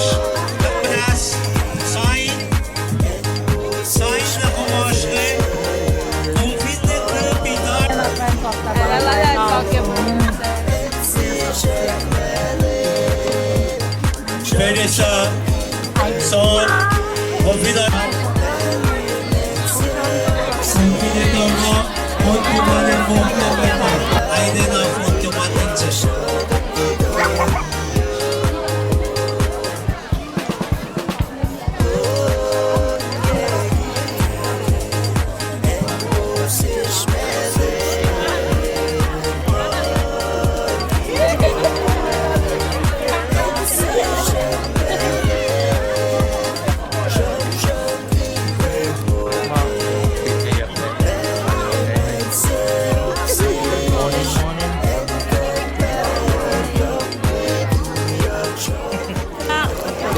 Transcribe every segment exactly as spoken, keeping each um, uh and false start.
oasr, kuhpahs, sain, sain na kom oasr inge, kom fin ne kena pita. Pacl se, son, kom fin, kom fin etuh muh, on tuh ma ne fon tuh ma, aine na fon tuh ma tin sesr.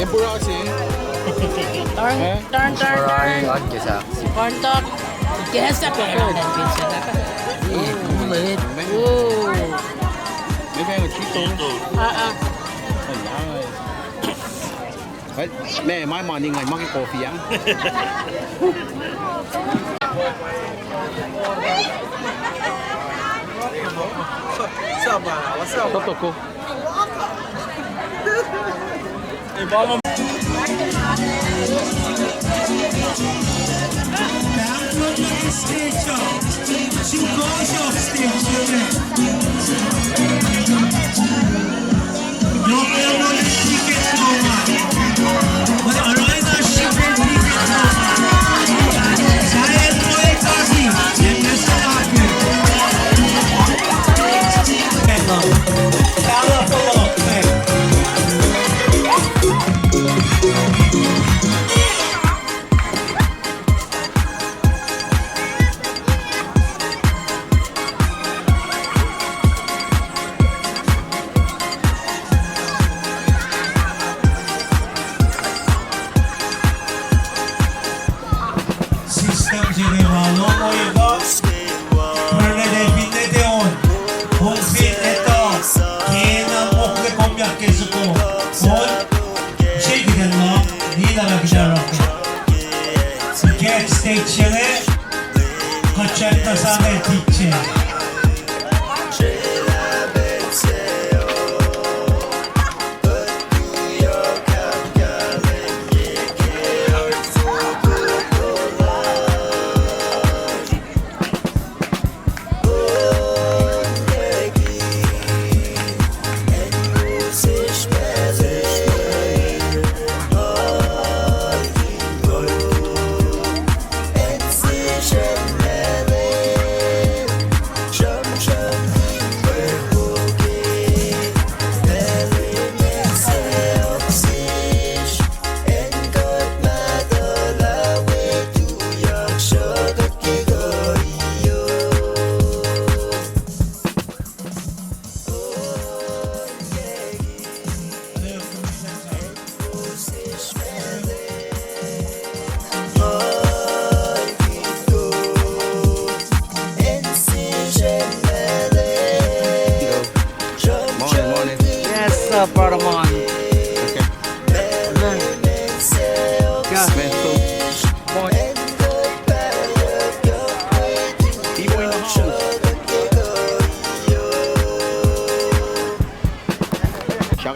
Tempura se. Turn, eh? Turn, turn, turn. Corn dog. Yes, that's what I wanted to say. Eh, cool it. Ooh. Maybe I have a Cheeto. Uh-uh. Oh, nice. Well, me, my morning, I make coffee, yeah? What's up, man? What's up? Totoko. System se inge ma lom oigo. Pernete finne te on. On fin etuh. Kena mokle komyak ke soko. On. Sel kihtin luhk. Ninac ma kihtin luhk. Ke stage se inge. Kuht srackna same teacher.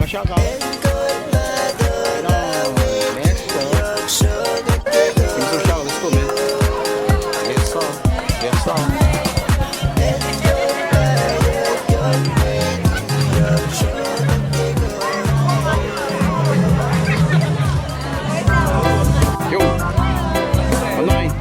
Shaka. No, let's go. Let's go, man. Let's go. Let's go. Yo. Online.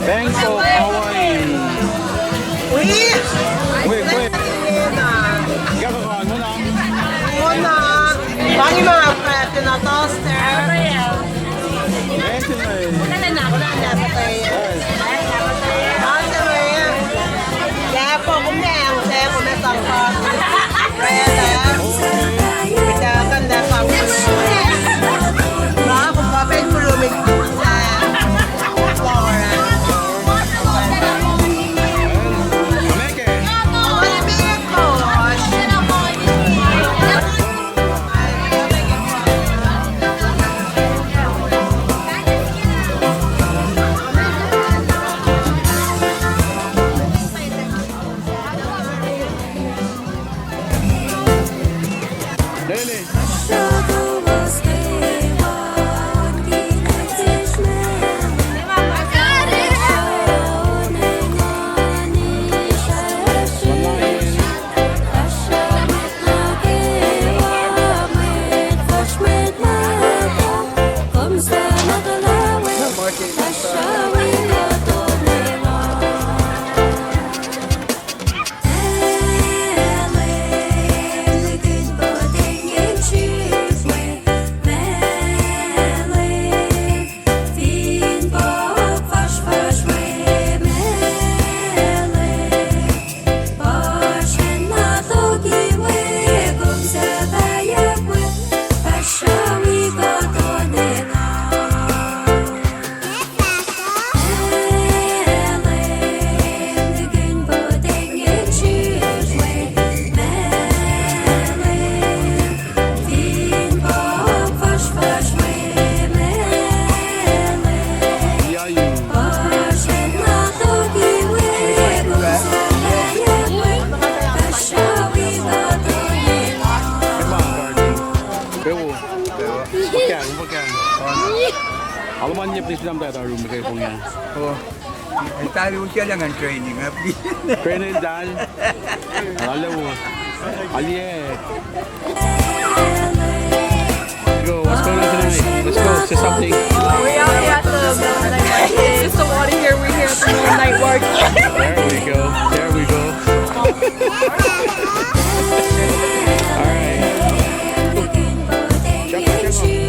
Bank of Hawaii. Wait, wait. Kaka kan, muna. Muna. Bangi ma, kaya na toaster. Alu ma nye please pinam tata room ke pong ya. Oh. Talu usia lang an training, ah, please. Training dal. Alu. Alu. Yo, what's going on tonight? Let's go, say something. We're out here at the Middle Night Market. It's the water here. We're here at the Middle Night Market. There we go. There we go. All right. Check it, check it.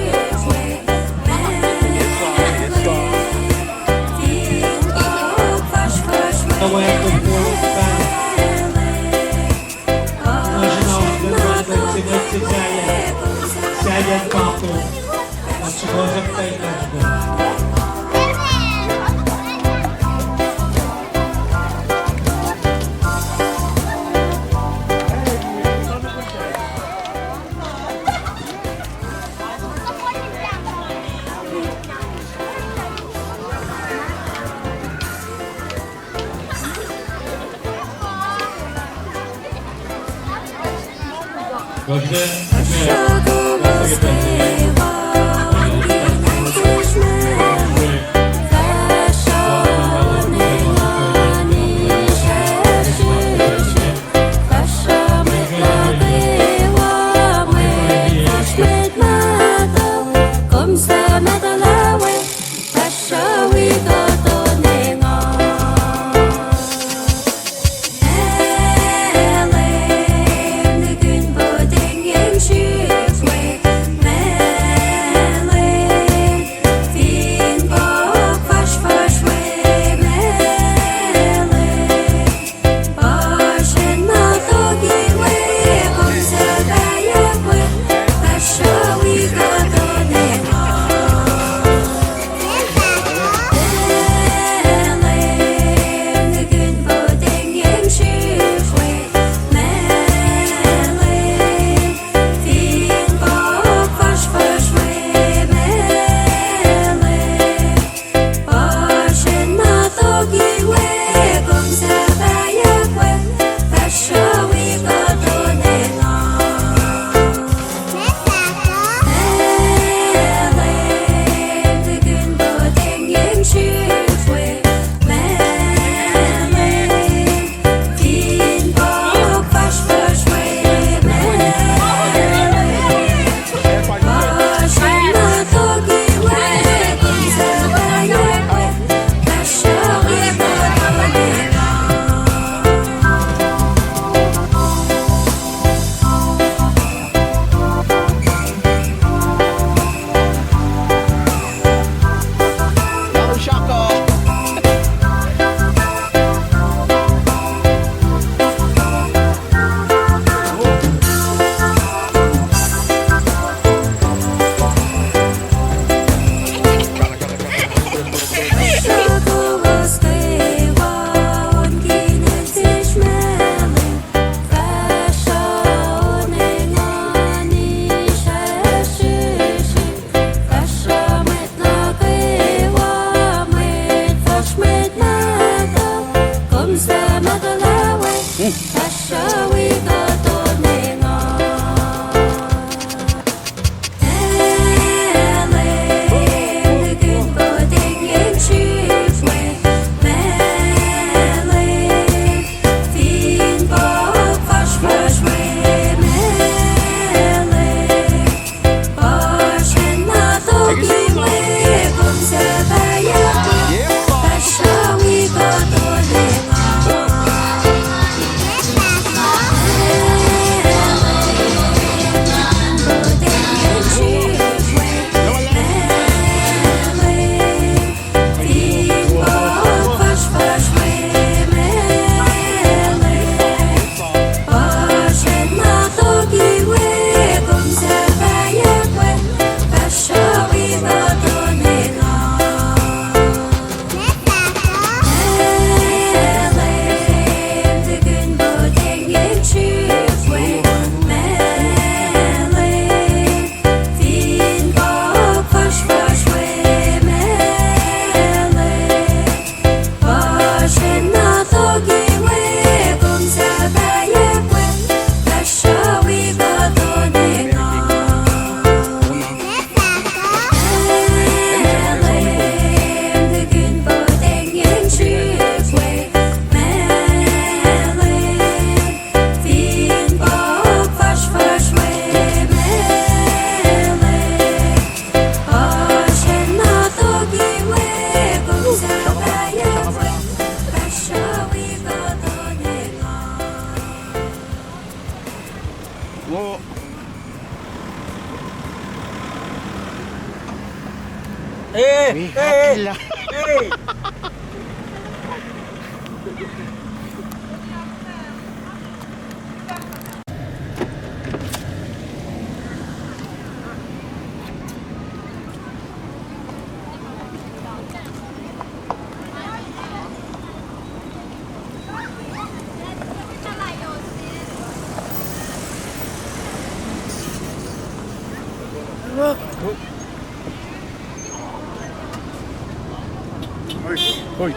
Oi.